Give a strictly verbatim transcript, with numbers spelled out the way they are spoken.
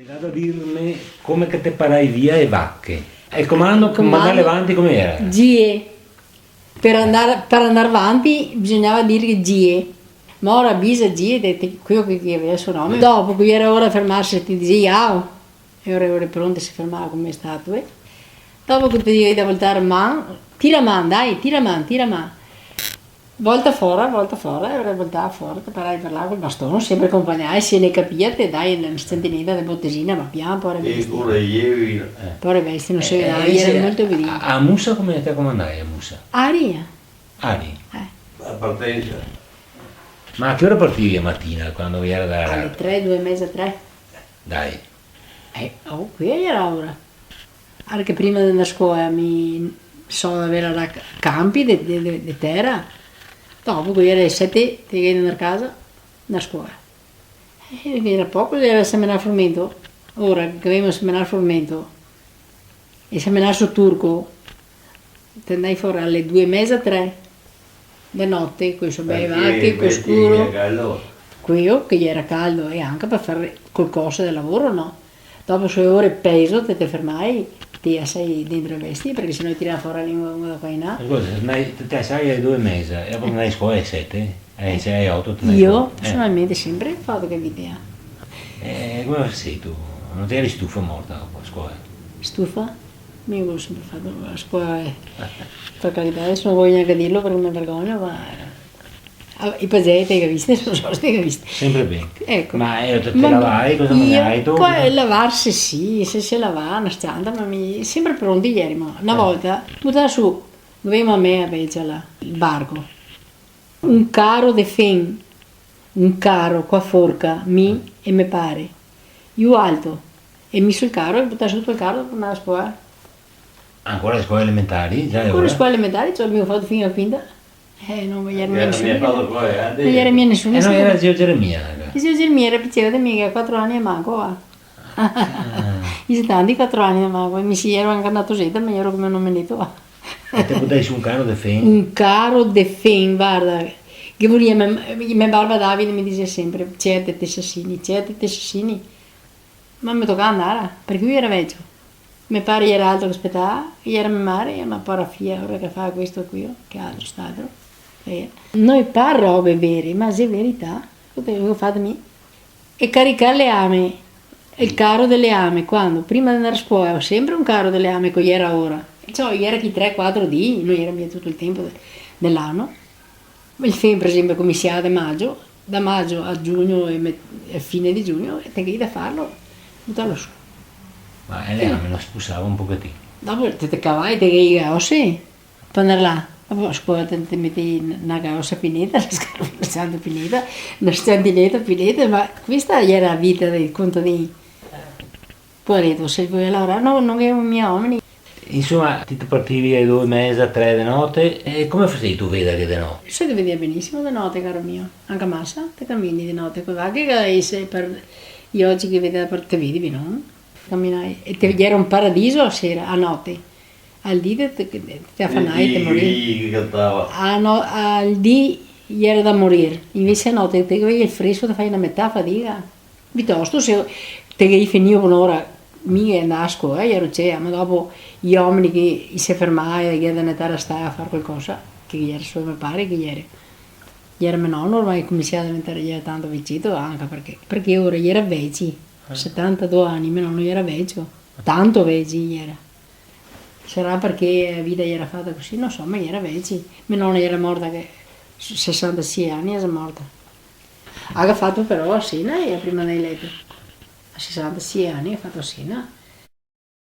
Vado a dirme come che te parai via e vache. E el comando, comando, mandar avanti come iera? Gie. Per andar, per andar avanti bisognava dir gie. Ma ora bisa gie, de, de, queo che, che gaveva el so nome. Dopo, che iera ora de fermarse, te dixea: "Iao." E ora, ora pronte se fermava come statue. Dopo che te dixea da voltar man, tira man, dai, tira man, tira man. Volta fora, volta fora, e ora voltava fora, te paravi par là col baston, senpre conpagnà, e se no capìa, te dai na sciantineta de botexina, ma pian, pore bestie. Pore bestie, no se vedea, iera molto obediente. A, a musa come te comandai, a musa? Aria. Aria? Eh. A partensa. Ma a che ora partivi a matina, quando iera da... Ale tre, due e meza, tre. Dai. Eh, oh, quea iera ora. Parché prima de ndar a scola mi so da aver là ca-, canpi de, de, de, de tera. Dopo, co iera le sete, te ghe ndar a casa, ndar a scola. E iera poco, iera semenar formento. Ora che gavemo semenar formento, e semenar su turco, te ndai fora ale due e meza, tre de note, co so bele vache, co scuro. Parché iera caldo. Queo che iera caldo, e anca par far calcosa de lavoro, no? Dopo so ore e pezo te, te fermai, te asai dentro e bestie, parché se no i tirava fora la lengua da qua in là. Scolta, se ndai, te, te asai ale due e meza, e dopo ndai a scola ale sete, eh, se ale oto te ndai a scola. Io, eh, personalmente, senpre fato che vita. Eh, come fasivi ti? No te ieri stufa morta dopo a scola? Stufa? Mi go senpre fato a scola, eh. Par carità, deso no vojo gnanca dirlo parché me vergogno, ma, ah, i pazeti, te ga viste? No so se te ga viste. Senpre ben. Eco. Ma, eh, te, te lavai, cosa magnavi ti? Qua, lavarse sì, se, se lavava na s-cianta, ma mi, senpre pronti ierimo. Na volta, butava su, dove me a vecia là, el barco. Un caro de fen, un caro co a forca, mi e me pare. Lu alto, e mi sul caro, e butà su el caro, dopo ndava a scola. Ancora scola elementare? Già. Ancora scola elementare, cioè, mi go fato fin a quinta. Eh, no, ma iera mia nesuni. No iera mia nesuni. Eh, no, iera zio Geremia, eh. Zio Geremia iera pì cico de mi, che ga quatro ani de manco, va. Ah. I xe tanti quatro ani de manco, e mi sì, iero anca na toseta, ma iero come un omeneto, va. E te butai su un caro de fen? Un caro de fen, varda, che volea, me, me barba Davide me dixea senpre: "Certe te sasini, certe te sasini." Ma me tocava ndar, parché lu iera vecio. Me pare iera altro che spetava, iera me mare, ma pora fia, ora che fa questo qui, che altro, st'altro. E no i par robe vere, ma xe verità. Tuto che go fato mi. E caricar leame, el caro de leame, quando? Prima de ndar a scola, senpre un caro de leame, co iera ora. Ciò, iera chi tre, quatro dì, no iera mia tuto el tenpo de, de l'ano. El fen, par esenpio, cominsiava de majo, da majo a giugno e me-, e fine de giugno, e te ghe da farlo, butarlo su. Ma el leame no spusava un pochetin? Dopo te, te cavai, te ghe i gaose. Par ndar là, dopo a scola te, te meti na gaosa pineta, la scarpa, na s-cianta pineta, na s-ciantineta pineta, ma questa iera la vita del contadin. Poareto, se el voleva lavorar, no, no ghe iera mia omeni. Insoma, ti te partivi ale due e meza, tre de note, e come fasivi ti a vedar de note? Se te vedea benisimo de note, caro mio, anca masa, te camini de note, co va che, che se par i oci che vede, par, te vedi, no? Caminai, e te, iera un paradiso a sera, a note. Al dì te, te, te afanai, te morivi. I, i, i cantava. A no-, al dì iera da morir, invese a note te ghe el fresco, te fai na metà fadiga. Pitosto, se te ghe finìo bonora, mi ndava a scola, iero cea, ma dopo i omeni che i se fermava, i iera da netar a stala a far calcosa, che iera solo me pare, che iera, iera me nono, ormai cominsiava a deventar, iera tanto vecieto, anca parché, parché ora iera veci. Eh. Setantadó ani, me nono iera vecio, tanto vecio iera. Sarà parché la vita iera fata cusì, no so, ma iera veci. Me nona iera morta che s-, sesantasie ani, la xe morta. La ga fato però a sena, ela, prima de leto. A sesantasie ani la ga fato a sena.